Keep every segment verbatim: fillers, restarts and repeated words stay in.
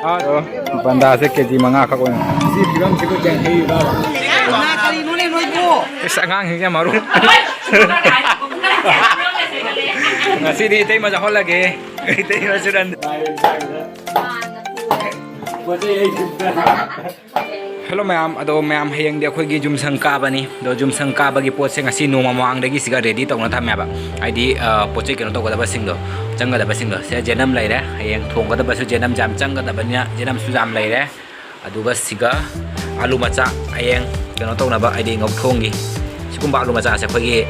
ꯕꯟꯗꯥꯁꯦ ꯀꯦ G ꯃꯉꯥ ꯈꯛ ꯑꯣꯏꯅ꯫ ꯁꯤ ꯐꯤꯕꯝꯁꯤꯕꯨ ꯒ꯭ꯌꯥꯟ ꯍꯩꯔꯤꯕ? ꯀꯅꯥ ꯀꯔꯤꯅꯣꯅꯦ ꯅꯣꯏꯕꯨ? ꯏꯁ, ꯑꯉꯥꯡꯁꯤꯡꯁꯦ ꯌꯥꯝ ꯃꯔꯨ꯫ ꯉꯁꯤꯗꯤ ꯏꯇꯩꯃ ꯆꯥꯍꯜꯂꯒꯦ꯫ ꯏꯇꯩꯃ ꯆꯨꯔꯟ꯫ ꯄꯣꯠ ꯆꯩ ꯂꯩꯗ꯭ꯔꯤꯕ꯭ꯔꯥ? ꯍꯦꯜꯂꯣ ꯃꯌꯥꯝ, ꯑꯗꯣ ꯃꯌꯥꯝ ꯍꯌꯦꯡꯗꯤ ꯑꯩꯈꯣꯏꯒꯤ ꯌꯨꯝꯁꯪ ꯀꯥꯕꯅꯤ꯫ ꯑꯗꯣ ꯌꯨꯝꯁꯪ ꯀꯥꯕꯒꯤ ꯄꯣꯠꯁꯦ ꯉꯁꯤ ꯅꯣꯡꯃ ꯃꯃꯥꯡꯗꯒꯤ ꯁꯤꯒ ꯔꯦꯗꯤ ꯇꯧꯅ ꯊꯝꯃꯦꯕ꯫ ꯍꯥꯏꯗꯤ, ꯑ, ꯄꯣꯠ ꯆꯩ ꯀꯩꯅꯣ ꯇꯧꯒꯗꯕꯁꯤꯡꯗꯣ, ꯆꯪꯒꯗꯕꯁꯤꯡꯗꯣ꯫ ꯁꯦ ꯖꯦꯅꯝ ꯂꯩꯔꯦ, ꯍꯌꯦꯡ ꯊꯣꯡꯒꯗꯕꯁꯨ ꯖꯦꯅꯝꯁꯦ ꯌꯥꯝ ꯆꯪꯒꯗꯕꯅꯤꯅ ꯖꯦꯅꯝꯁꯨ ꯌꯥꯝ ꯂꯩꯔꯦ꯫ ꯑꯗꯨꯒ ꯁꯤꯒ ꯑꯥꯂꯨ ꯃꯆꯥ ꯍꯌꯦꯡ ꯀꯩꯅꯣ ꯇꯧꯅꯕ, ꯍꯥꯏꯗꯤ ꯉꯧꯊꯣꯡꯒꯤ꯫ ꯁꯤꯒꯨꯝꯕ ꯑꯥꯂꯨ ꯃꯆꯥꯁꯦ ꯑꯩꯈꯣꯏꯒꯤ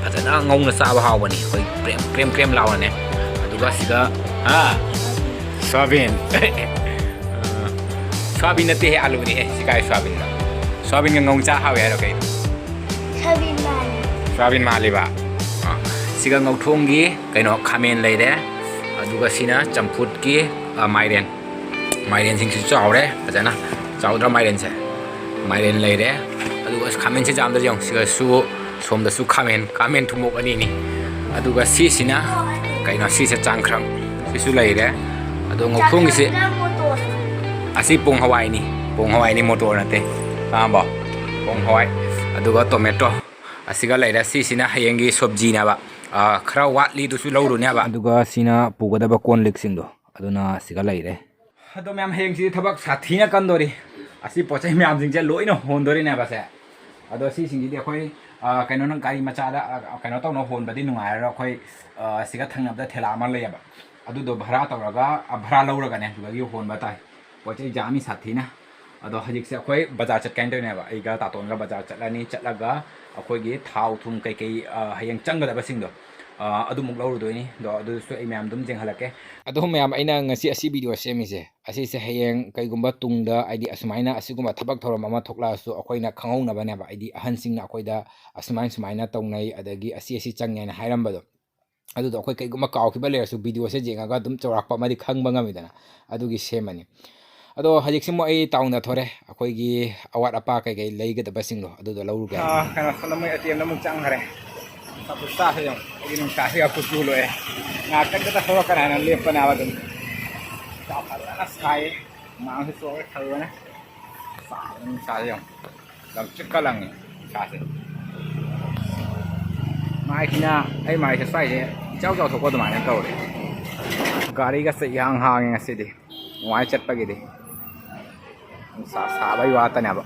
ꯐꯖꯅ ꯉꯧꯅ ꯆꯥꯕ ꯍꯥꯎꯕꯅꯤ꯫ ꯑꯩꯈꯣꯏ ꯀ꯭ꯔꯦꯝ ꯀ꯭ꯔꯦꯝ ꯀ꯭ꯔꯦꯝ ꯂꯥꯎꯅꯅꯦ꯫ ꯑꯗꯨꯒ ꯁꯤꯒ, ꯍꯥ? ꯁꯣꯌꯥꯕꯤꯟ꯫ ꯑ, ꯁꯣꯌꯥꯕꯤꯟ ꯅꯠꯇꯦꯍꯦ, ꯑꯥꯂꯨꯅꯦꯍꯦ꯫ ꯁꯤ ꯀꯥꯏ ꯁꯣꯌꯥꯕꯤꯟꯅꯣ? ꯁꯣꯌꯥꯕꯤꯟꯒ ꯉꯧ ꯆꯥ ꯍꯥꯎꯋꯦ ꯍꯥꯏꯔꯣ ꯀꯩꯅꯣ? ꯁꯣꯌꯥꯕꯤꯟ ꯃꯥꯜꯂꯦ꯫ ꯁꯣꯌꯥꯕꯤꯟ ꯃꯥꯜꯂꯤꯕ? ꯑ, ꯁꯤꯒ ꯉꯧꯊꯣꯡꯒꯤ ꯀꯩꯅꯣ ꯈꯥꯃꯦꯟ ꯂꯩꯔꯦ꯫ ꯑꯗꯨꯒ ꯁꯤꯅ ꯆꯝꯐꯨꯠꯀꯤ, ꯑ, ꯃꯥꯏꯔꯦꯟ꯫ ꯃꯥꯏꯔꯦꯟꯁꯤꯡꯁꯤꯁꯨ ꯆꯥꯎꯔꯦ ꯐꯖꯅ꯫ ꯆꯥꯎꯗ꯭ꯔꯥ ꯃꯥꯏꯔꯦꯟꯁꯦ? ꯃꯥꯏꯔꯦꯟ ꯂꯩꯔꯦ꯫ ꯑꯗꯨꯒ ꯑꯁ, ꯈꯥꯃꯦꯟꯁꯦ ꯆꯥꯝꯗ ꯌꯦꯡꯉꯨ꯫ ꯁꯤꯒꯁꯨ, ꯁꯣꯝꯗꯁꯨ ꯈꯥꯃꯦꯟ, ꯈꯥꯃꯦꯟ ꯊꯨꯝꯃꯣꯛ ꯑꯅꯤꯅꯤ꯫ ꯑꯗꯨꯒ ꯁꯤꯁꯤꯅ ꯀꯩꯅꯣ? ꯁꯤꯁꯦ ꯆꯥꯡꯈ꯭ꯔꯝ꯫ ꯁꯤꯁꯨ ꯂꯩꯔꯦ꯫ ꯑꯗꯣ ꯉꯧꯊꯣꯡꯒꯤꯁꯦ ꯆꯥꯡꯈ꯭ꯔꯝꯅ ꯃꯣꯇꯣꯔ꯫ ꯑꯁꯤ ꯄꯣꯡ ꯍꯋꯥꯏꯅꯤ꯫ ꯄꯣꯡ ꯍꯋꯥꯏꯅꯤ, ꯃꯣꯇꯣꯔ ꯅꯠꯇꯦ꯫ ꯈꯪꯉꯕꯣ? ꯄꯣꯡ ꯍꯋꯥꯏ꯫ ꯑꯗꯨꯒ ꯇꯣꯃꯦꯇꯣ꯫ ꯑꯁꯤꯒ ꯂꯩꯔꯦ꯫ ꯁꯤꯁꯤꯅ ꯍꯌꯦꯡꯒꯤ ꯁꯣꯕꯖꯤꯅꯦꯕ꯫ ꯑ, ꯈꯔ ꯋꯥꯠꯂꯤꯗꯨꯁꯨ ꯂꯧꯔꯨꯅꯦꯕ꯫ ꯑꯗꯨꯒ ꯁꯤꯅ ꯄꯨꯒꯗꯕ ꯀꯣꯟ ꯂꯤꯛꯁꯤꯡꯗꯣ꯫ ꯑꯗꯨꯅ ꯁꯤꯒ ꯂꯩꯔꯦ꯫ ꯑꯗꯣ ꯃꯌꯥꯝ, ꯍꯌꯦꯡꯁꯤꯗꯤ ꯊꯕꯛ ꯁꯥꯊꯤꯅ ꯀꯟꯗꯣꯔꯤ꯫ ꯑꯁꯤ ꯄꯣꯠ ꯆꯩ ꯃꯌꯥꯝꯁꯤꯡꯁꯦ ꯂꯣꯏꯅ ꯍꯣꯟꯗꯣꯔꯤꯅꯦꯕ ꯁꯦ꯫ ꯑꯗꯣ ꯁꯤꯁꯤꯡꯁꯤꯗꯤ ꯑꯩꯈꯣꯏ, ꯑ, ꯀꯩꯅꯣꯅ ꯒꯥꯔꯤ ꯃꯆꯥꯗ, ꯑ, ꯀꯩꯅꯣ ꯇꯧꯅ ꯍꯣꯟꯕꯗꯤ ꯅꯨꯡꯉꯥꯏꯔꯔꯣꯏ꯫ ꯑꯩꯈꯣꯏ, ꯑ, ꯁꯤꯒ ꯊꯪꯅꯕꯗ ꯊꯦꯂꯥ ꯑꯃ ꯂꯩꯌꯦꯕ꯫ ꯑꯗꯨꯗꯣ ꯚꯔꯥ ꯇꯧꯔꯒ, ꯑ, ꯚꯔꯥ ꯂꯧꯔꯒꯅꯦ ꯑꯗꯨꯗꯒꯤ ꯍꯣꯟꯕ ꯇꯥꯏ꯫ ꯄꯣꯠ ꯆꯩ ꯌꯥꯝꯃꯤ ꯁꯥꯊꯤꯅ꯫ ꯑꯗꯣ ꯍꯧꯖꯤꯛꯁꯦ ꯑꯩꯈꯣꯏ ꯕꯖꯥꯔ ꯆꯠꯀꯦꯅ ꯇꯧꯔꯤꯅꯦꯕ꯫ ꯑꯩꯒ ꯇꯥꯇꯣꯟꯒ ꯕꯖꯥꯔ ꯆꯠꯂꯅꯤ꯫ ꯆꯠꯂꯒ ꯑꯩꯈꯣꯏꯒꯤ ꯊꯥꯎ ꯊꯨꯝ ꯀꯩꯀꯩ, ꯑ, ꯍꯌꯦꯡ ꯆꯪꯒꯗꯕꯁꯤꯡꯗꯣ, ꯑ, ꯑꯗꯨꯃꯨꯛ ꯂꯧꯔꯨꯗꯣꯏꯅꯤ꯫ ꯑꯗꯣ ꯑꯗꯨꯁꯨ ꯑꯩ ꯃꯌꯥꯝ ꯑꯗꯨꯝ ꯌꯦꯡꯍꯜꯂꯛꯀꯦ꯫ ꯑꯗꯣ ꯃꯌꯥꯝ, ꯑꯩꯅ ꯉꯁꯤ ꯑꯁꯤ ꯚꯤꯗꯤꯑꯣ ꯁꯦꯝꯃꯤꯁꯦ, ꯑꯁꯤꯁꯦ ꯍꯌꯦꯡ ꯀꯩꯒꯨꯝꯕ ꯇꯨꯡꯗ, ꯍꯥꯏꯗꯤ, ꯑꯁꯨꯃꯥꯏꯅ ꯑꯁꯤꯒꯨꯝꯕ ꯊꯕꯛ ꯊꯧꯔꯝ ꯑꯃ ꯊꯣꯛꯂꯛꯑꯁꯨ ꯑꯩꯈꯣꯏꯅ ꯈꯪꯍꯧꯅꯕꯅꯦꯕ꯫ ꯍꯥꯏꯗꯤ, ꯑꯍꯟꯁꯤꯡꯅ ꯑꯩꯈꯣꯏꯗ ꯑꯁꯨꯃꯥꯏꯅ ꯁꯨꯃꯥꯏꯅ ꯇꯧꯅꯩ, ꯑꯗꯒꯤ ꯑꯁꯤ ꯑꯁꯤ ꯆꯪꯉꯦꯅ ꯍꯥꯏꯔꯝꯕꯗꯣ꯫ ꯑꯗꯨꯗꯣ ꯑꯩꯈꯣꯏ ꯀꯩꯒꯨꯝꯕ ꯀꯥꯎꯈꯤꯕ ꯂꯩꯔꯁꯨ ꯚꯤꯗꯤꯑꯣꯁꯦ ꯌꯦꯡꯉꯒ ꯑꯗꯨꯝ ꯆꯥꯎꯔꯥꯛꯄ ꯑꯃꯗꯤ ꯈꯪꯕ ꯉꯝꯃꯤꯗꯅ꯫ ꯑꯗꯨꯒꯤ ꯁꯦꯝꯃꯅꯤ꯫ ꯑꯗꯣ ꯍꯧꯖꯤꯛꯁꯤ ꯑꯃꯨꯛ ꯑꯩ ꯇꯥꯎꯟꯗ ꯊꯣꯔꯦ꯫ ꯑꯩꯈꯣꯏꯒꯤ ꯑꯋꯥꯠ ꯑꯄꯥ ꯀꯩꯀꯩ ꯂꯩꯒꯗꯕꯁꯤꯡꯗꯣ ꯑꯗꯨꯗꯣ ꯂꯧꯔꯨꯒꯦ꯫ ꯑꯥ, ꯀꯩꯅꯣ, ꯁꯣꯝꯗ ꯃꯣꯏ ꯑꯦ ꯇꯤ ꯑꯦꯝꯗ ꯑꯃꯨꯛ ꯆꯪꯈ꯭ꯔꯦ꯫ ꯆꯥꯛꯁꯨ ꯆꯥꯁꯦ ꯌꯦꯡꯉꯣ꯫ ꯑꯩꯒꯤ ꯅꯨꯡꯁꯥꯁꯤꯒ ꯀꯨꯆꯨ ꯂꯣꯏꯔꯦ꯫ ꯉꯥꯏꯍꯥꯛꯇꯪ ꯈꯛꯇ ꯊꯣꯛꯂꯛꯀꯅꯤ ꯍꯥꯏꯅ ꯂꯦꯞꯄꯅꯦꯕ ꯑꯗꯨꯝ꯫ ꯐꯖꯅ ꯁꯥꯏꯌꯦ꯫ ꯍꯨꯃꯥꯡꯁꯨ ꯁꯧꯔꯦ ꯈꯜꯂꯣꯅꯦ꯫ ꯁꯥꯕꯅ ꯅꯨꯡꯁꯥꯁꯦ ꯌꯦꯡꯉꯣ꯫ ꯂꯪꯇ꯭ꯔꯤꯛꯀ ꯂꯪꯉꯤ ꯏꯁꯥꯁꯦ꯫ ꯃꯥꯏꯁꯤꯅ, ꯑꯩ ꯃꯥꯏꯁꯦ ꯁ꯭ꯋꯥꯏꯁꯦ ꯏꯆꯥꯎ ꯆꯥꯎꯊꯣꯛꯄ ꯑꯗꯨꯃꯥꯏꯅ ꯇꯧꯔꯦ꯫ ꯒꯥꯔꯤꯒꯁꯦ ꯏꯍꯥꯡ ꯍꯥꯡꯉꯦ ꯉꯁꯤꯗꯤ꯫ ꯅꯨꯡꯉꯥꯏ ꯆꯠꯄꯒꯤꯗꯤ꯫ ꯅꯨꯡꯁꯥ ꯁꯥꯕꯩ ꯋꯥꯇꯅꯦꯕ꯫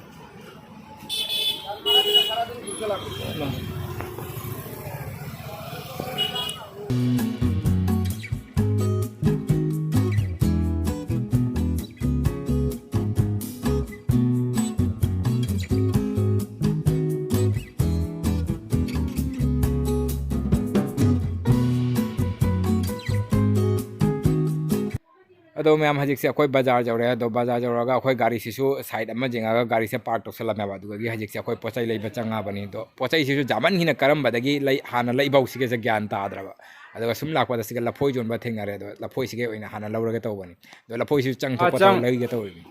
ꯑꯗꯣ ꯃꯌꯥꯝ, ꯍꯧꯖꯤꯛꯁꯦ ꯑꯩꯈꯣꯏ ꯕꯖꯥꯔ ꯌꯧꯔꯦ꯫ ꯑꯗꯣ ꯕꯖꯥꯔ ꯌꯧꯔꯒ ꯑꯩꯈꯣꯏ ꯒꯥꯔꯤꯁꯤꯁꯨ ꯁꯥꯏꯠ ꯑꯃ ꯌꯦꯡꯉꯒ ꯒꯥꯔꯤꯁꯦ ꯄꯥꯔꯛ ꯇꯧꯁꯜꯂꯝꯃꯦꯕ꯫ ꯑꯗꯨꯗꯒꯤ ꯍꯧꯖꯤꯛꯁꯦ ꯑꯩꯈꯣꯏ ꯄꯣꯠ ꯆꯩ ꯂꯩꯕ ꯆꯪꯉꯕꯅꯤ꯫ ꯑꯗꯣ ꯄꯣꯠ ꯆꯩꯁꯤꯁꯨ ꯌꯥꯝꯃꯟꯈꯤꯅ ꯀꯔꯝꯕꯗꯒꯤ ꯂꯩ, ꯍꯥꯟꯅ ꯂꯩꯕ ꯍꯧꯁꯤꯒꯦꯁꯦ ꯒ꯭ꯌꯥꯟ ꯇꯥꯗ꯭ꯔꯕ꯫ ꯑꯗꯨꯒ ꯁꯨꯝ ꯂꯥꯛꯄꯗ ꯁꯤꯒ ꯂꯐꯣꯏ ꯌꯣꯟꯕ ꯊꯦꯡꯅꯔꯦ꯫ ꯑꯗꯣ ꯂꯐꯣꯏꯁꯤꯒꯤ ꯑꯣꯏꯅ ꯍꯥꯟꯅ ꯂꯧꯔꯒꯦ ꯇꯧꯕꯅꯤ꯫ ꯑꯗꯣ ꯂꯐꯣꯏꯁꯤꯁꯨ ꯆꯪ ꯑꯥ, ꯊꯣꯛꯄ ꯆꯪ꯫ ꯇꯧꯔ ꯂꯩꯒꯦ ꯇꯧꯔꯤꯕꯅꯤ꯫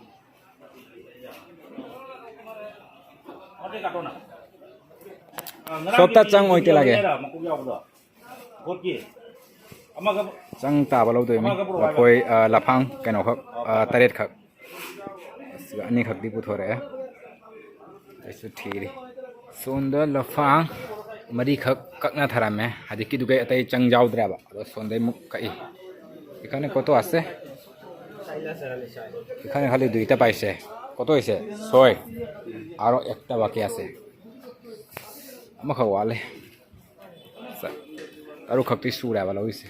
ꯁꯣꯞꯇ ꯆꯪ ꯑꯣꯏ ꯇꯦꯂꯥꯒꯦ꯫ ꯆꯪ ꯇꯥꯕ ꯂꯧꯗꯣꯏꯅꯤ꯫ ꯂꯐꯣꯏ, ꯑ, ꯂꯐꯥꯡ ꯀꯩꯅꯣꯈꯛ, ꯑ, ꯇꯔꯦꯠꯈꯛ꯫ ꯑꯁꯤꯒ ꯑꯅꯤꯈꯛꯇꯤ ꯄꯨꯊꯣꯔꯛꯑꯦ꯫ ꯑꯩꯁꯨ ꯊꯤꯔꯤ꯫ ꯁꯣꯝꯗ ꯂꯐꯥꯡ ꯃꯔꯤꯈꯛ ꯀꯛꯅ ꯊꯔꯝꯃꯦ꯫ ꯍꯧꯖꯤꯛꯀꯤꯗꯨꯒꯩ ꯑꯇꯩ ꯆꯪ ꯌꯥꯎꯗ꯭ꯔꯦꯕ꯫ ꯑꯗꯣ ꯁꯣꯝꯗꯩ ꯑꯃꯨꯛ ꯀꯛꯏ꯫ এখানে কত আছে? এখানে খালি দুইটা পাইছে। কত হৈছে? ছয়। আৰু একটা বাকী আছে। ꯑꯃꯈꯛ ꯋꯥꯠꯂꯤ꯫ ꯁꯦ, ꯇꯔꯨꯛ ꯈꯛꯇꯤ ꯁꯨꯔꯦꯕ ꯂꯧꯔꯤꯁꯦ꯫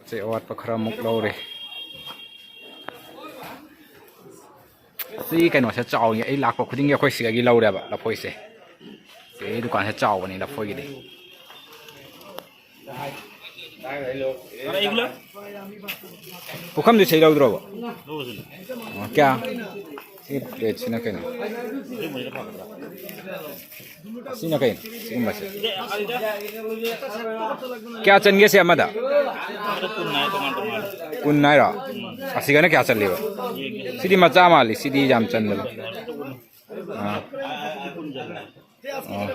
ꯁꯤ ꯑꯋꯥꯠꯄ ꯈꯔ ꯑꯃꯨꯛ ꯂꯧꯔꯦ꯫ ꯁꯤ ꯀꯩꯅꯣꯁꯦ ꯆꯥꯎꯏ, ꯑꯩ ꯂꯥꯛꯄ ꯈꯨꯗꯤꯡꯒꯤ ꯑꯩꯈꯣꯏ ꯁꯤꯗꯒꯤ ꯂꯧꯔꯦꯕ ꯂꯐꯣꯏꯁꯦ꯫ ꯁꯤ ꯗꯨꯀꯥꯟꯁꯦ ꯆꯥꯎꯕꯅꯤ ꯂꯐꯣꯏꯒꯤꯗꯤ꯫ ꯄꯨꯈꯝꯗꯨ ꯏꯁꯩ ꯂꯧꯗ꯭ꯔꯣꯕ? ꯑꯣ, ꯀꯌꯥ? ꯁꯤ ꯄ꯭ꯂꯦꯠꯁꯤꯅ ꯀꯩꯅꯣ? ꯁꯤꯅ ꯀꯩꯅꯣ? ꯁꯤꯒꯨꯝꯕꯁꯦ꯫ ꯀꯌꯥ ꯆꯟꯒꯦ ꯁꯤ ꯑꯃꯗ? ꯀꯨꯟ ꯍꯥꯏꯔꯣ? ꯑꯁꯤꯒꯅ ꯀꯌꯥ ꯆꯜꯂꯤꯕ? ꯁꯤꯗꯤ ꯃꯆꯥ ꯃꯥꯜꯂꯤ, ꯁꯤꯗꯤ ꯌꯥꯝ ꯆꯟꯕꯅꯤ꯫ ꯑꯥ꯫ ꯑꯣ꯫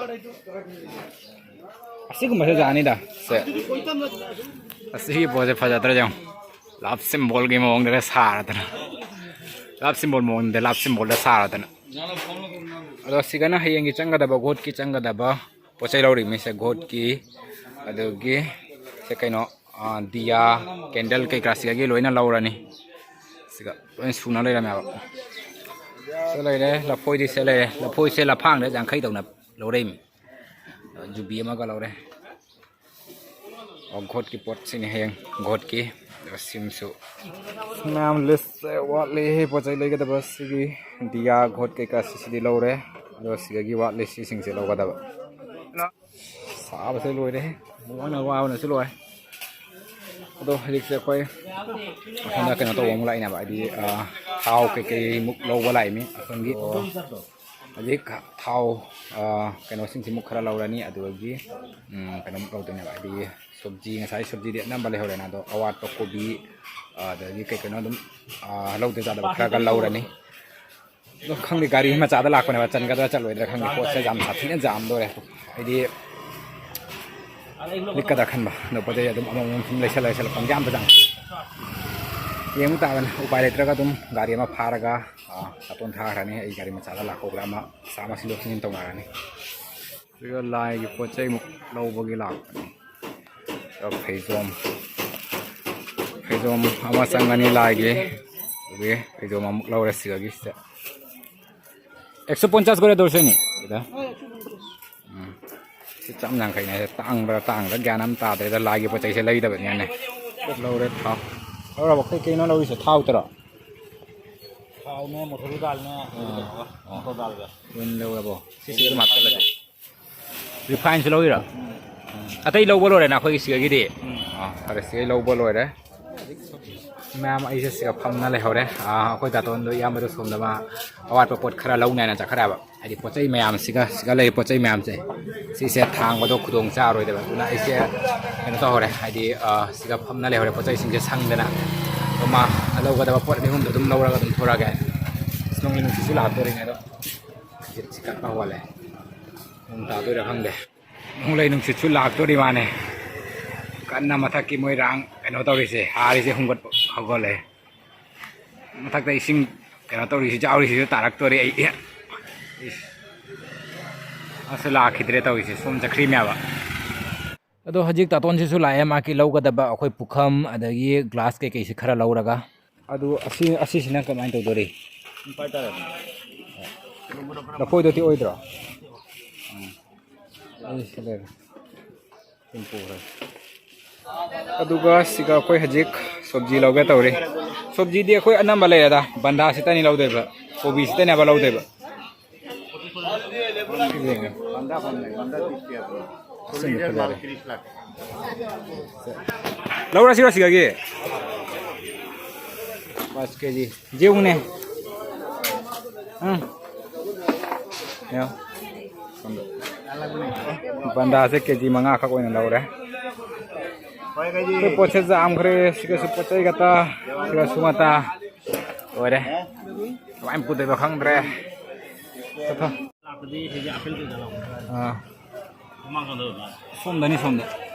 ꯑꯁꯤꯒꯨꯝꯕꯁꯦ ꯌꯥꯅꯤꯗ꯫ ꯁꯦ꯫ ꯑꯁꯤꯒꯤ ꯄꯣꯠꯁꯦ ꯐꯖꯗ꯭ꯔꯥ ꯌꯦꯡꯉꯣ꯫ ꯂꯞ ꯁꯤꯝꯕꯣꯜꯒꯤ ꯃꯑꯣꯡꯗꯒ ꯁꯥꯔꯗꯅ, ꯂꯞ ꯁꯤꯝꯕꯣꯜ ꯃꯑꯣꯡꯗ ꯂꯞ ꯁꯤꯝꯕꯣꯜꯗ ꯁꯥꯔꯗꯅ꯫ ꯑꯗꯣ ꯁꯤꯒꯅ ꯍꯌꯦꯡꯒꯤ ꯆꯪꯒꯗꯕ, ꯒꯣꯠꯀꯤ ꯆꯪꯒꯗꯕ ꯄꯣꯠ ꯆꯩ ꯂꯧꯔꯤꯕꯅꯤꯁꯦ, ꯒꯣꯠꯀꯤ꯫ ꯑꯗꯨꯒꯤ ꯁꯦ ꯀꯩꯅꯣ, ꯑꯥ, ꯗꯤꯌꯥ, ꯀꯦꯟꯗꯜ ꯀꯩꯀꯥ ꯁꯤꯗꯒꯤ ꯂꯣꯏꯅ ꯂꯧꯔꯅꯤ꯫ ꯁꯤꯒ ꯂꯣꯏꯅ ꯁꯨꯅ ꯂꯩꯔꯝꯃꯦꯕ꯫ ꯁꯤ ꯂꯩꯔꯦ, ꯂꯐꯣꯏꯗꯤ ꯁꯤ ꯂꯩꯔꯦ꯫ ꯂꯐꯣꯏꯁꯦ ꯂꯐꯥꯡꯗ ꯌꯥꯡꯈꯩ ꯇꯧꯅ ꯂꯧꯔꯛꯏꯃꯤ꯫ ꯖꯨꯕꯤ ꯑꯃꯒ ꯂꯧꯔꯦ꯫ ꯑꯣ, ꯒꯣꯠꯀꯤ ꯄꯣꯠꯁꯤꯅꯤ ꯍꯌꯦꯡ ꯒꯣꯠꯀꯤ꯫ ꯑꯗꯨꯒ ꯁꯤꯝꯁꯨ ꯃꯌꯥꯝ ꯂꯤꯁꯁꯦ ꯋꯥꯠꯂꯤ꯫ ꯄꯣꯠ ꯆꯩ ꯂꯩꯒꯗꯕ ꯁꯤꯒꯤ ꯗꯤꯌꯥ ꯒꯣꯠ ꯀꯩꯀꯥ ꯁꯤꯁꯤꯗꯤ ꯂꯧꯔꯦ꯫ ꯑꯗꯣ ꯁꯤꯗꯒꯤ ꯋꯥꯠꯂꯤ ꯁꯤꯁꯤꯡꯁꯦ ꯂꯧꯒꯗꯕ꯫ ꯁꯥꯕꯁꯦ ꯂꯣꯏꯔꯦ꯫ ꯋꯥꯅ ꯋꯥꯕꯅꯁꯨ ꯂꯣꯏꯔꯦ꯫ ꯑꯗꯣ ꯍꯧꯖꯤꯛꯁꯦ ꯑꯩꯈꯣꯏ ꯑꯁꯣꯝꯗ ꯀꯩꯅꯣ ꯇꯧꯕ ꯑꯃꯨꯛ ꯂꯥꯛꯏꯅꯦꯕ, ꯍꯥꯏꯗꯤ, ꯑ, ꯊꯥꯎ ꯀꯩꯀꯩ ꯑꯃꯨꯛ ꯂꯧꯕ ꯂꯥꯛꯏꯅꯤ ꯑꯁꯣꯝꯒꯤ꯫ ꯍꯧꯖꯤꯛ ꯊꯥꯎ, ꯑ, ꯀꯩꯅꯣꯁꯤꯡꯁꯤꯃꯨꯛ ꯈꯔ ꯂꯧꯔꯅꯤ, ꯑꯗꯨꯗꯒꯤ, ꯎꯝ, ꯀꯩꯅꯣꯃꯨꯛ ꯂꯧꯗꯣꯏꯅꯦꯕ, ꯍꯥꯏꯗꯤ ꯁꯣꯕꯖꯤ, ꯉꯁꯥꯏ ꯁꯣꯕꯖꯤꯗꯤ ꯑꯅꯝꯕ ꯂꯩꯍꯧꯔꯦꯅ, ꯑꯗꯣ ꯑꯋꯥꯠꯄ ꯀꯣꯕꯤ, ꯑꯗꯒꯤ ꯀꯩ ꯀꯩꯅꯣ ꯑꯗꯨꯝ, ꯑ, ꯂꯧꯗ ꯌꯥꯗꯕ ꯈꯔ ꯈꯔ ꯂꯧꯔꯅꯤ꯫ ꯑꯗꯣ ꯈꯪꯗꯦ, ꯒꯥꯔꯤ ꯃꯆꯥꯗ ꯂꯥꯛꯄꯅꯦꯕ, ꯆꯟꯒꯗ꯭ꯔꯥ ꯆꯠꯂꯣꯏꯗ꯭ꯔꯥ ꯈꯪꯗꯦ, ꯄꯣꯠꯁꯦ ꯌꯥꯝ ꯁꯥꯊꯤꯅ ꯖꯥꯝ ꯇꯧꯔꯦ꯫ ꯍꯥꯏꯗꯤ ꯂꯤꯛꯀꯗ꯭ꯔꯥ ꯈꯟꯕ, ꯑꯗꯣ ꯄꯣꯠ ꯆꯩ ꯑꯗꯨꯝ ꯑꯃꯃꯝ ꯁꯨꯝ ꯂꯩꯁꯜꯂ ꯂꯩꯁꯜꯂ ꯄꯪꯌꯥꯝꯗ ꯆꯪꯉꯦ꯫ ꯌꯦꯡꯕ ꯇꯥꯕꯅꯤ, ꯎꯄꯥꯏ ꯂꯩꯇ꯭ꯔꯒ ꯑꯗꯨꯝ ꯒꯥꯔꯤ ꯑꯃ ꯐꯥꯔꯒ, ꯑꯥ, ꯁꯥꯇꯣꯟ ꯊꯥꯈ꯭ꯔꯅꯤ, ꯑꯩ ꯒꯥꯔꯤ ꯃꯆꯥꯗ ꯂꯥꯛꯍꯧꯕ꯭ꯔꯥ ꯑꯃ, ꯄꯩꯁꯥ ꯑꯃ ꯁꯤꯟꯗꯣꯛ ꯁꯤꯟꯖꯤꯟ ꯇꯧꯅꯔꯅꯤ꯫ ꯑꯗꯨꯒ ꯂꯥꯏꯒꯤ ꯄꯣꯠ ꯆꯩꯃꯨꯛ ꯂꯧꯕꯒꯤ ꯂꯥꯛꯄꯅꯤ꯫ ꯑꯗꯣ ꯐꯩꯖꯣꯝ, ꯐꯩꯖꯣꯝ ꯑꯃ ꯆꯪꯒꯅꯤ ꯂꯥꯏꯒꯤ꯫ ꯑꯗꯨꯒꯤ ꯐꯩꯖꯣꯝ ꯑꯃꯨꯛ ꯂꯧꯔꯦ ꯁꯤꯗꯒꯤ ꯁꯤꯗ꯫ ꯑꯦꯛꯁꯣ ꯄꯣꯟꯆꯥꯁ ꯀꯣꯔꯦ ꯇꯧꯔꯁꯦꯅꯤ ꯁꯤꯗ꯫ ꯎꯝ꯫ ꯁꯤ ꯆꯥꯝ ꯌꯥꯡꯈꯩꯅꯦ꯫ ꯇꯥꯡꯕ꯭ꯔꯥ ꯇꯥꯡꯕ꯭ꯔꯥ ꯒ꯭ꯌꯥꯟ ꯑꯃ ꯇꯥꯗ꯭ꯔꯦꯗ, ꯂꯥꯏꯒꯤ ꯄꯣꯠ ꯆꯩꯁꯦ ꯂꯩꯗꯕꯅꯤꯅꯅꯦ꯫ ꯂꯧꯔꯦ ꯊꯥꯎ꯫ ꯂꯧꯔꯕ? ꯀꯩ ꯀꯩꯅꯣ ꯂꯧꯔꯤꯁꯦ? ꯊꯥꯎ ꯇꯔꯣ? ꯊꯥꯎꯅꯦ, ꯃꯁꯨꯔꯤ ꯗꯥꯜꯅꯦ, ꯑꯗꯨ ꯑꯥ꯫ ꯀꯩꯅꯣꯒ, ꯑꯥ꯫ ꯃꯁꯨꯔ ꯗꯥꯜꯒ꯫ ꯂꯣꯏꯅ ꯂꯧꯔꯕꯣ? ꯁꯤꯁꯦ ꯑꯗꯨꯝ ꯍꯥꯞꯆꯜꯂꯁꯦ꯫ ꯔꯤꯐꯥꯏꯟꯁꯨ ꯂꯧꯔꯤꯔꯣ? ꯎꯝ꯫ ꯑꯇꯩ ꯂꯧꯕ ꯂꯣꯏꯔꯦꯅ ꯑꯩꯈꯣꯏꯒꯤ ꯁꯤꯗꯒꯤꯗꯤ? ꯎꯝ꯫ ꯑꯥ, ꯐꯔꯦ, ꯁꯤꯗꯒꯤ ꯂꯧꯕ ꯂꯣꯏꯔꯦ꯫ ꯃꯌꯥꯝ ꯑꯩꯁꯦ ꯁꯤꯒ ꯐꯝꯅ ꯂꯩꯍꯧꯔꯦ꯫ ꯑꯥ, ꯑꯩꯈꯣꯏ ꯗꯥꯇꯣꯟꯗꯣ, ꯏꯌꯥꯝꯕꯗꯣ ꯁꯣꯝꯗ ꯃꯥ ꯑꯋꯥꯠꯄ ꯄꯣꯠ ꯈꯔ ꯂꯧꯅꯦꯅ ꯆꯠꯈ꯭ꯔꯦꯕ꯫ ꯍꯥꯏꯗꯤ ꯄꯣꯠ ꯆꯩ ꯃꯌꯥꯝꯁꯤꯒ, ꯁꯤꯒ ꯂꯩꯔꯤ ꯄꯣꯠ ꯆꯩ ꯃꯌꯥꯝꯁꯦ, ꯁꯤꯁꯦ ꯊꯥꯡꯕꯗꯣ ꯈꯨꯗꯣꯡ ꯆꯥꯔꯣꯏꯗꯕ꯫ ꯑꯗꯨꯅ ꯑꯩꯁꯦ ꯀꯩꯅꯣ ꯇꯧꯍꯧꯔꯦ, ꯍꯥꯏꯗꯤ, ꯑꯥ, ꯁꯤꯒ ꯐꯝꯅ ꯂꯩꯍꯧꯔꯦ ꯄꯣꯠ ꯆꯩꯁꯤꯡꯁꯦ ꯁꯪꯗꯅ꯫ ꯑꯗꯣ ꯃꯥ ꯂꯧꯒꯗꯕ ꯄꯣꯠ ꯑꯅꯤ ꯑꯍꯨꯝꯗꯣ ꯑꯗꯨꯝ ꯂꯧꯔꯒ ꯑꯗꯨꯝ ꯊꯣꯔꯛꯑꯒꯦ꯫ ꯅꯣꯡꯂꯩ ꯅꯨꯡꯁꯤꯠꯁꯨ ꯂꯥꯛꯇꯣꯔꯤꯅꯦ ꯑꯗꯣ꯫ ꯅꯨꯡꯁꯤꯠꯁꯤ ꯀꯟꯅ ꯍꯣꯜꯂꯦ꯫ ꯅꯣꯡ ꯇꯥꯗꯣꯏꯔꯥ ꯈꯪꯗꯦ꯫ ꯅꯣꯡꯂꯩ ꯅꯨꯡꯁꯤꯠꯁꯨ ꯂꯥꯛꯇꯣꯔꯤ ꯃꯥꯅꯦ꯫ ꯀꯟꯅ ꯃꯊꯛꯀꯤ ꯃꯣꯏ ꯔꯥꯡ ꯀꯩꯅꯣ ꯇꯧꯔꯤꯁꯦ, ꯍꯥꯔꯤꯁꯦ ꯍꯨꯝꯒꯠꯄ ꯍꯧꯒꯠꯂꯦ꯫ ꯃꯊꯛꯇ ꯏꯁꯤꯡ ꯀꯩꯅꯣ ꯇꯧꯔꯤꯁꯤ, ꯌꯥꯎꯔꯤꯁꯤꯁꯨ ꯇꯥꯔꯛꯇꯣꯔꯦ꯫ ꯑꯩ, ꯏꯁ, ꯑꯁ, ꯂꯥꯛꯈꯤꯗ꯭ꯔꯦ ꯇꯧꯔꯤꯁꯦ, ꯁꯣꯝ ꯆꯠꯈ꯭ꯔꯤꯅꯦꯕ꯫ ꯑꯗꯣ ꯍꯧꯖꯤꯛ ꯇꯥꯇꯣꯟꯁꯤꯁꯨ ꯂꯥꯛꯑꯦ, ꯃꯥꯒꯤ ꯂꯧꯒꯗꯕ ꯑꯩꯈꯣꯏ ꯄꯨꯈꯝ ꯑꯗꯒꯤ ꯒ꯭ꯂꯥꯁ ꯀꯩꯀꯩꯁꯤ ꯈꯔ ꯂꯧꯔꯒ꯫ ꯑꯗꯨ ꯑꯁꯤ, ꯑꯁꯤꯁꯤꯅ ꯀꯃꯥꯏꯅ ꯇꯧꯗꯣꯔꯤ? ꯂꯐꯣꯏꯗꯨꯗꯤ ꯑꯣꯏꯗ꯭ꯔꯣ? ꯎꯝ꯫ ꯑꯩ ꯁꯤ ꯂꯩꯔꯦ꯫ ꯁꯨꯝ ꯄꯨꯈ꯭ꯔꯦ꯫ ꯑꯗꯨꯒ ꯁꯤꯒ ꯑꯩꯈꯣꯏ ꯍꯧꯖꯤꯛ ꯁꯣꯕꯖꯤ ꯂꯧꯒꯦ ꯇꯧꯔꯤ꯫ ꯁꯣꯕꯖꯤꯗꯤ ꯑꯩꯈꯣꯏ ꯑꯅꯝꯕ ꯂꯩꯔꯦꯗ꯫ ꯕꯟꯗꯥꯁꯤꯇꯅꯤ ꯂꯧꯗꯣꯏꯕ, ꯀꯣꯕꯤꯁꯤꯇꯅꯦꯕ ꯂꯧꯗꯣꯏꯕ꯫ ꯂꯧꯔꯁꯤꯔꯣ ꯁꯤꯗꯒꯤ? ꯄꯥꯁ ꯀꯦꯖꯤ꯫ ꯌꯦꯡꯉꯨꯅꯦ꯫ ꯎꯝ꯫ ꯌꯦꯡꯉꯣ꯫ ꯕꯟꯗꯥꯁꯦ ꯀꯦꯖꯤ ꯃꯉꯥꯈꯛ ꯑꯣꯏꯅ ꯂꯧꯔꯦ꯫ ꯑꯩꯈꯣꯏ ꯄꯣꯠꯁꯦ ꯌꯥꯝꯈ꯭ꯔꯦ꯫ ꯁꯤꯒꯁꯨ ꯄꯣꯠ ꯆꯩ ꯈꯛꯇ, ꯁꯤꯒꯁꯨ ꯃꯇꯥ꯫ ꯂꯣꯏꯔꯦ꯫ ꯀꯃꯥꯏꯅ ꯄꯨꯗꯣꯏꯕ ꯈꯪꯗ꯭ꯔꯦ꯫ ꯆꯠꯊꯣ꯫ ꯑꯥ꯫ ꯁꯣꯝꯗꯅꯤ, ꯁꯣꯝꯗ꯫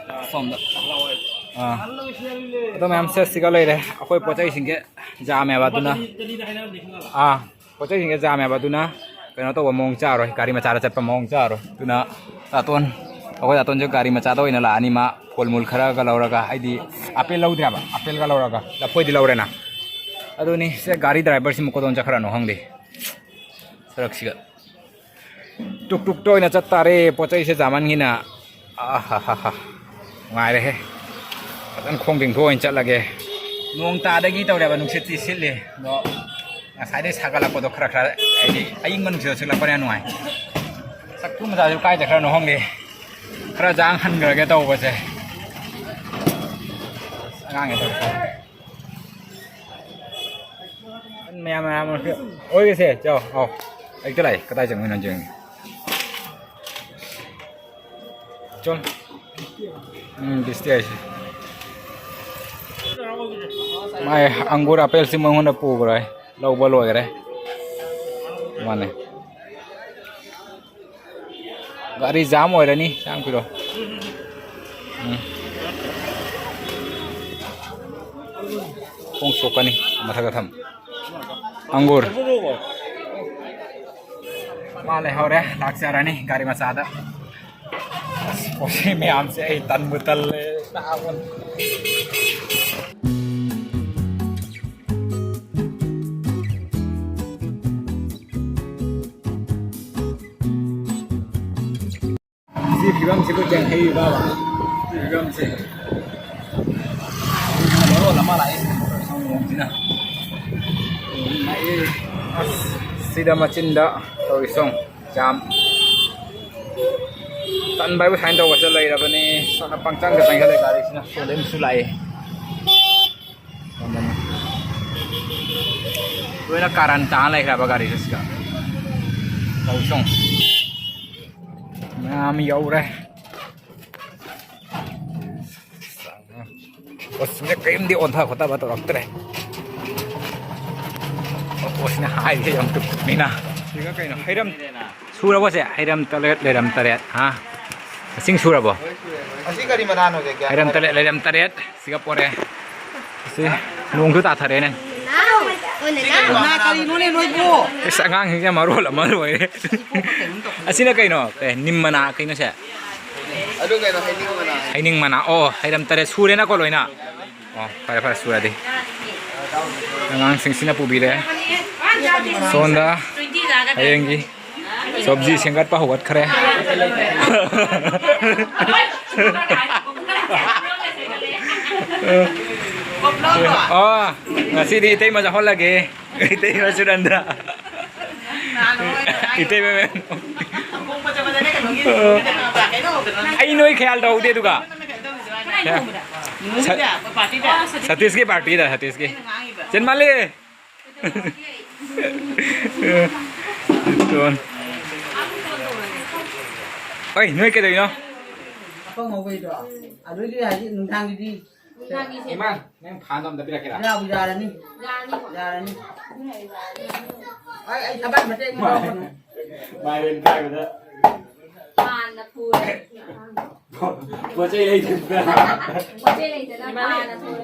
ꯁꯣꯝꯗ꯫ ꯑꯥ꯫ ꯑꯗꯣ ꯃꯌꯥꯝ ꯁꯦꯠꯁꯤꯒ ꯂꯩꯔꯦ꯫ ꯑꯩꯈꯣꯏ ꯄꯣꯠ ꯆꯩꯁꯤꯡꯁꯦ ꯌꯥꯝꯃꯦꯕ ꯑꯗꯨꯅ꯫ ꯑꯥ꯫ ꯄꯣꯠ ꯆꯩꯁꯤꯡꯁꯦ ꯌꯥꯝꯃꯦꯕ ꯑꯗꯨꯅ ꯀꯩꯅꯣ ꯇꯧꯕ ꯃꯑꯣꯡ ꯆꯥꯔꯣꯏ, ꯒꯥꯔꯤ ꯃꯆꯥꯗ ꯆꯠꯄ ꯃꯑꯣꯡ ꯆꯥꯔꯣꯏ꯫ ꯑꯗꯨꯅ ꯇꯥꯇꯣꯟ, ꯑꯩꯈꯣꯏ ꯇꯥꯇꯣꯟꯁꯨ ꯒꯥꯔꯤ ꯃꯆꯥꯗ ꯑꯣꯏꯅ ꯂꯥꯛꯑꯅꯤ꯫ ꯃꯥ ꯐꯣꯜ ꯃꯨꯜ ꯈꯔꯒ ꯂꯧꯔꯒ, ꯑꯩꯗꯤ ꯑꯥꯄꯦꯜ ꯂꯧꯗ꯭ꯔꯦꯕ, ꯑꯥꯄꯦꯜꯒ ꯂꯧꯔꯒ ꯂꯐꯣꯏꯗꯤ ꯂꯧꯔꯦꯅ꯫ ꯑꯗꯨꯅꯤ ꯁꯦ, ꯒꯥꯔꯤ ꯗ꯭ꯔꯥꯏꯚꯔꯁꯤꯃꯨꯛ ꯀꯗꯣꯝ ꯆꯠꯈ꯭ꯔꯅꯣ ꯈꯪꯗꯦ꯫ ꯁꯔꯛꯁꯤꯒ ꯇꯨꯛ ꯇꯨꯛꯇ ꯑꯣꯏꯅ ꯆꯠꯇꯥꯔꯦ, ꯄꯣꯠ ꯆꯩꯁꯦ ꯌꯥꯝꯃꯟꯒꯤꯅ꯫ ꯑꯍꯥꯍꯥꯍꯥ꯫ ꯅꯨꯡꯉꯥꯏꯔꯦꯍꯦ꯫ ꯐꯖꯅ ꯈꯣꯡ ꯇꯤꯡꯊꯣꯛ ꯑꯣꯏꯅ ꯆꯠꯂꯒꯦ꯫ ꯅꯣꯡ ꯇꯥꯗꯒꯤ ꯇꯧꯔꯦꯕ, ꯅꯨꯡꯁꯤꯠꯇꯤ ꯁꯤꯠꯂꯤ꯫ ꯑꯗꯣ ꯉꯁꯥꯏꯗꯩ ꯁꯥꯒꯠꯂꯛꯄꯗꯣ ꯈꯔ ꯈꯔ, ꯍꯥꯏꯗꯤ ꯑꯏꯪꯕ ꯅꯨꯡꯁꯤꯠ ꯁꯤꯠꯂꯛꯄꯅ ꯅꯨꯡꯉꯥꯏ꯫ ꯁꯛꯇꯨ ꯃꯆꯥꯁꯨ ꯀꯥꯏ ꯆꯠꯈ꯭ꯔꯅꯣ ꯈꯪꯗꯦ꯫ ꯈꯔ ꯖꯥꯡ ꯍꯟꯈ꯭ꯔꯒꯦ ꯇꯧꯕꯁꯦ꯫ ꯑꯉꯥꯡꯅꯦ ꯇꯧꯔꯤꯁꯦ꯫ ꯃꯌꯥꯝ, ꯃꯌꯥꯝ, ꯑꯣꯏꯒꯦꯁꯦ, ꯆꯥꯎ, ꯑꯥꯎ꯫ ꯑꯩ ꯀꯗꯥꯏ, ꯀꯗꯥꯏ ꯆꯪꯉꯤꯅꯣ ꯌꯦꯡꯉꯤ꯫ ꯆꯣ꯫ ꯎꯝ, ꯕꯤꯁꯇꯤ ꯍꯥꯏꯁꯤ꯫ ꯃꯥꯏ ꯑꯪꯒꯨꯔ ꯑꯄꯦꯜꯁꯤ ꯃꯉꯣꯟꯗ ꯄꯨꯈ꯭ꯔꯦ꯫ ꯂꯧꯕ ꯂꯣꯏꯈ꯭ꯔꯦ꯫ ꯃꯥꯅꯦ꯫ ꯒꯥꯔꯤ ꯖꯥꯝ ꯑꯣꯏꯔꯅꯤ, ꯆꯥꯡ ꯄꯤꯔꯣ꯫ ꯎꯝ꯫ ꯈꯣꯡ ꯁꯣꯛꯀꯅꯤ꯫ ꯃꯊꯛꯇ ꯊꯝ꯫ ꯑꯪꯒꯨꯔ꯫ ꯃꯥ ꯂꯩꯍꯧꯔꯦ, ꯂꯥꯛꯆꯔꯅꯤ ꯒꯥꯔꯤ ꯃꯆꯥꯗ꯫ ꯑꯁ, ꯄꯣꯠꯁꯤ ꯃꯌꯥꯝꯁꯦ ꯑꯩ ꯇꯟꯕꯨ ꯇꯜꯂꯦ꯫ ꯇꯥꯕ꯫ ꯁꯤ ꯐꯤꯕꯝꯁꯤꯕꯨ ꯒ꯭ꯌꯥꯟ ꯍꯩꯔꯤꯕ꯭ꯔꯥꯕ? ꯁꯤ ꯐꯤꯕꯝꯁꯦ꯫ ꯃꯔꯣꯜ ꯑꯃ ꯂꯥꯛꯏ꯫ ꯅꯣꯡꯁꯤꯅ꯫ ꯑꯁ, ꯁꯤꯗ ꯃꯆꯤꯟꯗ ꯇꯧꯔꯤꯁꯣ꯫ ꯌꯥꯝ ꯇꯟꯕ ꯍꯥꯏꯕꯨ ꯁꯨꯃꯥꯏꯅ ꯇꯧꯕꯁꯦ ꯂꯩꯔꯕꯅꯤ꯫ ꯁꯣꯝꯗ ꯄꯪꯆꯪꯗ ꯆꯪꯁꯤꯜꯂꯦ ꯒꯥꯔꯤꯁꯤꯅ꯫ ꯁꯣꯝꯗ ꯑꯃꯁꯨ ꯂꯥꯛꯑꯦ꯫ ꯂꯣꯏꯅ ꯀꯥꯔꯟ ꯇꯥ ꯂꯩꯈ꯭ꯔꯕ ꯒꯥꯔꯤꯁꯦ ꯁꯤꯒ꯫ ꯇꯧꯁꯣꯡ꯫ ꯃꯌꯥꯝ ꯌꯧꯔꯦ꯫ ꯑꯁ, ꯀꯔꯤꯝꯗꯤ ꯑꯣꯟꯊ ꯈꯣꯠꯊꯕ ꯇꯧꯔꯛꯇ꯭ꯔꯦ꯫ ꯑꯣꯄꯣꯁꯅ ꯍꯥꯏꯔꯤꯁꯦ ꯌꯥꯝ ꯇꯨꯞꯃꯤꯅ꯫ ꯁꯤꯒ ꯀꯩꯅꯣ? ꯍꯩꯔꯝ꯫ ꯁꯨꯔꯕꯣ ꯁꯦ? ꯍꯩꯔꯝ ꯇꯔꯦꯠ, ꯂꯩꯔꯝ ꯇꯔꯦꯠ, ꯍꯥ? ꯃꯁꯤꯡ ꯁꯨꯔꯕꯣ? ꯑꯁꯤ ꯀꯔꯤ ꯃꯅꯥꯅꯣ, ꯖꯦ? ꯀꯌꯥ? ꯍꯩꯔꯝ ꯇꯔꯦꯠ, ꯂꯩꯔꯝ ꯇꯔꯦꯠ, ꯁꯤꯒ ꯄꯣꯔꯦ꯫ ꯁꯤ ꯅꯣꯡꯁꯨ ꯇꯥꯊꯔꯦꯅꯦ꯫ ꯅꯥꯎ! ꯑꯣ, ꯅꯅꯥꯎ! ꯃꯅꯥ ꯀꯔꯤꯅꯣꯅꯦ ꯅꯣꯏꯕꯣ? ꯏꯁ, ꯑꯉꯥꯡꯁꯤꯡꯁꯦ ꯃꯔꯣꯜ ꯑꯃ ꯂꯣꯏꯔꯦ꯫ ꯑꯁꯤꯅ ꯀꯩꯅꯣ? ꯑꯦ, ꯅꯤꯝ ꯃꯅꯥ ꯀꯩꯅꯣ ꯁꯦ? ꯑꯗꯨ ꯀꯩꯅꯣ, ꯍꯩꯅꯤꯡ ꯃꯅꯥ꯫ ꯍꯩꯅꯤꯡ ꯃꯅꯥ꯫ ꯑꯣ, ꯍꯩꯔꯝ ꯇꯔꯦꯠ ꯁꯨꯔꯦꯅꯀꯣ ꯂꯣꯏꯅ꯫ ꯑꯣ, ꯐꯔꯦ, ꯐꯔꯦ, ꯁꯨꯔꯗꯤ꯫ ꯑꯉꯥꯡꯁꯤꯡꯁꯤꯅ ꯄꯨꯕꯤꯔꯦ꯫ ꯁꯣꯝꯗ ꯍꯌꯦꯡꯒꯤ ꯁꯣꯕꯖꯤ ꯁꯦꯝꯒꯠꯄ ꯍꯧꯒꯠꯈ꯭ꯔꯦ꯫ ꯑꯣ, ꯉꯁꯤꯗꯤ ꯏꯇꯩꯃ ꯆꯥꯍꯜꯂꯒꯦ꯫ ꯏꯇꯩꯃ ꯁꯨꯅꯟꯗ꯫ ꯏꯇꯩꯃ ꯃꯦꯝ꯫ ꯑꯩ ꯅꯣꯏ ꯈꯌꯥꯜ ꯇꯧꯍꯧꯗꯦ ꯑꯗꯨꯒ꯫ ꯁ-, ꯁꯇꯤꯁꯀꯤ ꯄꯥꯔꯇꯤꯗ, ꯁꯇꯤꯁꯀꯤ꯫ ꯆꯦꯟ ꯃꯥꯜꯂꯦ꯫ ꯑꯣꯏ, ꯅꯣꯏ ꯀꯩꯗꯧꯔꯤꯅꯣ? ꯑꯄꯪ ꯉꯧꯕꯩꯗꯣ? ꯑꯗꯨꯏꯗꯤ ꯍꯧꯖꯤꯛ ꯅꯨꯡꯗꯥꯡꯒꯤꯗꯤ ꯏꯃꯥ, ꯅꯪ ꯐꯥꯟꯗꯣ ꯑꯝꯇ ꯄꯤꯔꯛꯀꯦꯔꯥ? ꯌꯥꯕꯨ ꯌꯥꯔꯅꯤ꯫ ꯌꯥꯔꯅꯤ꯫ ꯌꯥꯔꯅꯤ꯫ ꯑꯩ, ꯑꯩ ꯊꯕꯛ ꯃꯇꯦꯡ ꯑꯃ ꯇꯧꯔꯛꯀꯅꯨ꯫ ꯃꯥꯏꯔꯦꯟ ꯀꯥꯏꯕꯗ꯫ ꯄꯥꯟꯅ ꯄꯨꯔꯦ꯫ ꯄꯣꯠ ꯆꯩ ꯂꯩꯇꯗꯅ꯫ ꯄꯣꯠ ꯆꯩ ꯂꯩꯇꯅ ꯄꯥꯟꯅ ꯄꯨꯔꯦ꯫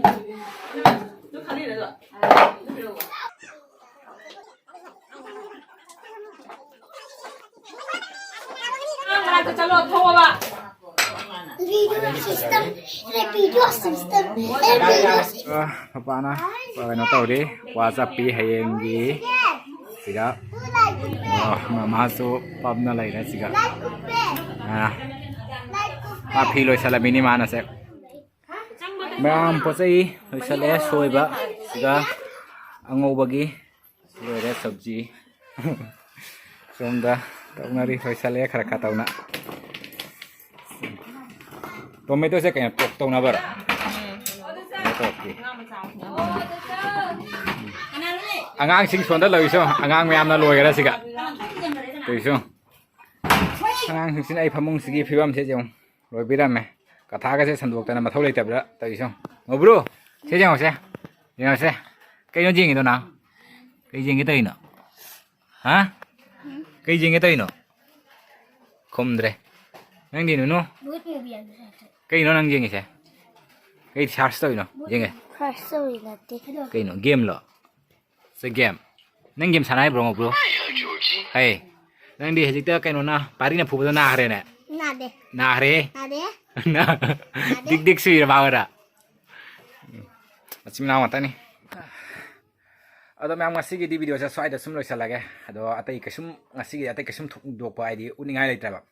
ꯃꯄꯥꯅ ꯀꯩꯅꯣ ꯇꯧꯔꯤ, ꯀ꯭ꯋꯥ ꯆꯞꯄꯤ ꯍꯌꯦꯡꯒꯤ꯫ ꯁꯤꯒ ꯃꯃꯥꯁꯨ ꯄꯝꯅ ꯂꯩꯔꯦ ꯁꯤꯒ꯫ ꯑꯥ, ꯃꯥ ꯐꯤ ꯂꯣꯏꯁꯜꯂꯝꯃꯤꯅꯤ ꯃꯥꯅꯁꯦ꯫ ꯃꯌꯥꯝ ꯄꯣꯠ ꯆꯩ ꯂꯣꯏꯁꯜꯂꯛꯑꯦ꯫ ꯁꯣꯏꯕ ꯁꯤꯒ ꯑꯉꯧꯕꯒꯤ ꯂꯣꯏꯔꯦ ꯁꯕꯖꯤ꯫ ꯁꯣꯝꯗ ꯇꯧꯅꯔꯤ, ꯂꯣꯏꯁꯜꯂꯛꯑꯦ ꯈꯔ ꯈꯔ ꯇꯧꯅ꯫ ꯇꯣꯃꯦꯇꯣꯁꯦ ꯀꯩꯅꯣ ꯄꯣꯛ ꯇꯧꯅꯕꯔꯣ? ꯀꯩꯅꯣ ꯇꯧꯔꯛꯀꯦ꯫ ꯑꯉꯥꯡꯁꯤꯡ ꯁꯣꯝꯗ ꯂꯩꯁꯨ, ꯑꯉꯥꯡ ꯃꯌꯥꯝꯅ ꯂꯣꯏꯈꯔꯦ ꯁꯤꯒ꯫ ꯇꯧꯏꯁꯨ꯫ ꯑꯉꯥꯡꯁꯤꯡꯁꯤꯅ ꯑꯩ ꯐꯃꯨꯡꯁꯤꯒꯤ ꯐꯤꯕꯝꯁꯦ ꯌꯦꯡꯉꯨ꯫ ꯂꯣꯏꯕꯤꯔꯝꯃꯦ꯫ ꯀꯊꯥꯒꯁꯦ ꯁꯟꯗꯣꯛꯇꯅ ꯃꯊꯧ ꯂꯩꯇꯕ꯭ꯔꯥ ꯇꯧꯏꯁꯨ꯫ ꯉꯧꯕ꯭ꯔꯣ? ꯁꯤ ꯌꯦꯡꯉꯨꯁꯦ꯫ ꯌꯦꯡꯉꯨꯁꯦ꯫ ꯀꯩꯅꯣ ꯌꯦꯡꯉꯤꯗꯣ ꯅꯪ? ꯀꯩ ꯌꯦꯡꯒꯦ ꯇꯧꯔꯤꯅꯣ? ꯍꯥ? ꯀꯩ ꯌꯦꯡꯒꯦ ꯇꯧꯔꯤꯅꯣ? ꯈꯨꯝꯗ꯭ꯔꯦ꯫ ꯅꯪꯗꯤ ꯅꯨꯅꯨ? ꯚꯨꯠ movie ꯌꯦꯡꯒꯦ ꯇꯧꯔꯤ꯫ ꯀꯩꯅꯣ ꯅꯪ ꯌꯦꯡꯉꯤꯁꯦ? ꯀꯩ search ꯇꯧꯔꯤꯅꯣ? ꯌꯦꯡꯒꯦ꯫ Search ꯇꯧꯔꯤ ꯅꯠꯇꯦ꯫ ꯀꯩꯅꯣ? Game ꯂꯣ? ꯁꯦ game꯫ ꯅꯪ game ꯁꯥꯟꯅ ꯍꯩꯕ꯭ꯔꯣ, ꯉꯧꯕ꯭ꯔꯣ? ꯍꯩ꯫ ꯅꯪꯗꯤ ꯍꯧꯖꯤꯛꯇ ꯀꯩꯅꯣꯅ, ꯄꯥꯔꯤꯅ ꯐꯨꯕꯗ ꯅꯥꯈ꯭ꯔꯦꯅꯦ? ꯅꯥꯗꯦ꯫ ꯅꯥꯈ꯭ꯔꯦ? ꯅꯥꯗꯦ꯫ ꯅꯥ-, ꯅꯥꯗꯦ꯫ ꯗꯤꯛ ꯗꯤꯛ ꯁꯨꯏꯔ ꯃꯥ ꯍꯣꯏꯔ? ꯃꯆꯤꯟ ꯃꯅꯥꯎ ꯉꯥꯛꯇꯅꯤ꯫ ꯑꯗꯣ ꯃꯌꯥꯝ, ꯉꯁꯤꯒꯤꯗꯤ video ꯁꯦ ꯁ꯭ꯋꯥꯏꯗ ꯁꯨꯝ ꯂꯣꯏꯁꯤꯜꯂꯒꯦ꯫ ꯑꯗꯣ ꯑꯇꯩ ꯀꯩꯁꯨꯝ, ꯉꯁꯤꯒꯤꯗꯤ ꯑꯇꯩ ꯀꯩꯁꯨꯝ ꯊꯣꯏꯗꯣꯛꯄ ꯍꯥꯏꯗꯤ ꯎꯠꯅꯤꯡꯉꯥꯏ ꯂꯩꯇ꯭ꯔꯦꯕ꯫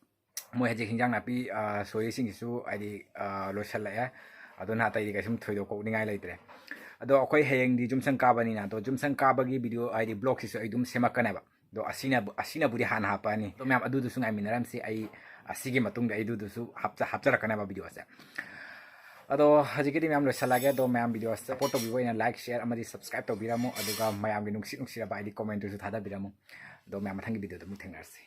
ꯃꯣꯏ ꯍꯧꯖꯤꯛ ꯍꯤꯟꯖꯥꯡ ꯅꯥꯄꯤ, ꯑ, ꯁꯣꯏꯔꯤꯁꯤꯡꯁꯤꯁꯨ ꯍꯥꯏꯗꯤ, ꯑ, ꯂꯣꯏꯁꯤꯜꯂꯛꯑꯦ꯫ ꯑꯗꯨꯅ ꯑꯇꯩꯗꯤ ꯀꯩꯁꯨꯝ ꯊꯣꯏꯗꯣꯛꯄ ꯎꯠꯅꯤꯡꯉꯥꯏ ꯂꯩꯇ꯭ꯔꯦ꯫ ꯑꯗꯣ ꯑꯩꯈꯣꯏ ꯍꯌꯦꯡꯗꯤ ꯖꯨꯝꯁꯪ ꯀꯥꯕꯅꯤꯅ, ꯑꯗꯣ ꯖꯨꯝꯁꯪ ꯀꯥꯕꯒꯤ video ꯍꯥꯏꯗꯤ vlog ꯁꯤꯁꯨ ꯑꯩ ꯑꯗꯨꯝ ꯁꯦꯝꯃꯛꯀꯅꯦꯕ꯫ ꯑꯗꯣ ꯑꯁꯤꯅꯕꯨ-, ꯑꯁꯤꯅꯕꯨꯗꯤ ꯍꯥꯟꯅ ꯍꯥꯞꯄꯛꯑꯅꯤ꯫ ꯑꯗꯣ ꯃꯌꯥꯝ ꯑꯗꯨꯗꯨꯁꯨ ꯉꯥꯏꯃꯤꯟꯅꯔꯝꯁꯤ꯫ ꯑꯩ ꯑꯁꯤꯒꯤ ꯃꯇꯨꯡꯗ ꯑꯩ ꯑꯗꯨꯗꯨꯁꯨ ꯍꯥꯞꯆ-, ꯍꯥꯞꯆꯔꯛꯀꯅꯦꯕ video ꯁꯦ꯫ ꯑꯗꯣ ꯍꯧꯖꯤꯛꯀꯤꯗꯤ ꯃꯌꯥꯝ ꯂꯣꯏꯁꯤꯜꯂꯒꯦ꯫ ꯑꯗꯣ ꯃꯌꯥꯝ video support ꯇꯧꯕꯤꯕ ꯑꯣꯏꯅ like, share ꯑꯃꯗꯤ subscribe ꯇꯧꯕꯤꯔꯝꯃꯨ꯫ ꯑꯗꯨꯒ ꯃꯌꯥꯝꯒꯤ ꯅꯨꯡꯁꯤ ꯅꯨꯡꯁꯤꯔꯕ ꯍꯥꯏꯗꯤ comment ꯇꯨꯁꯨ ꯊꯥꯗꯕꯤꯔꯝꯃꯨ꯫ ꯑꯗꯣ ꯃꯌꯥꯝ ꯃꯊꯪꯒꯤ video ꯗ ꯑꯃꯨꯛ ꯊꯦꯡꯅꯔꯁꯤ꯫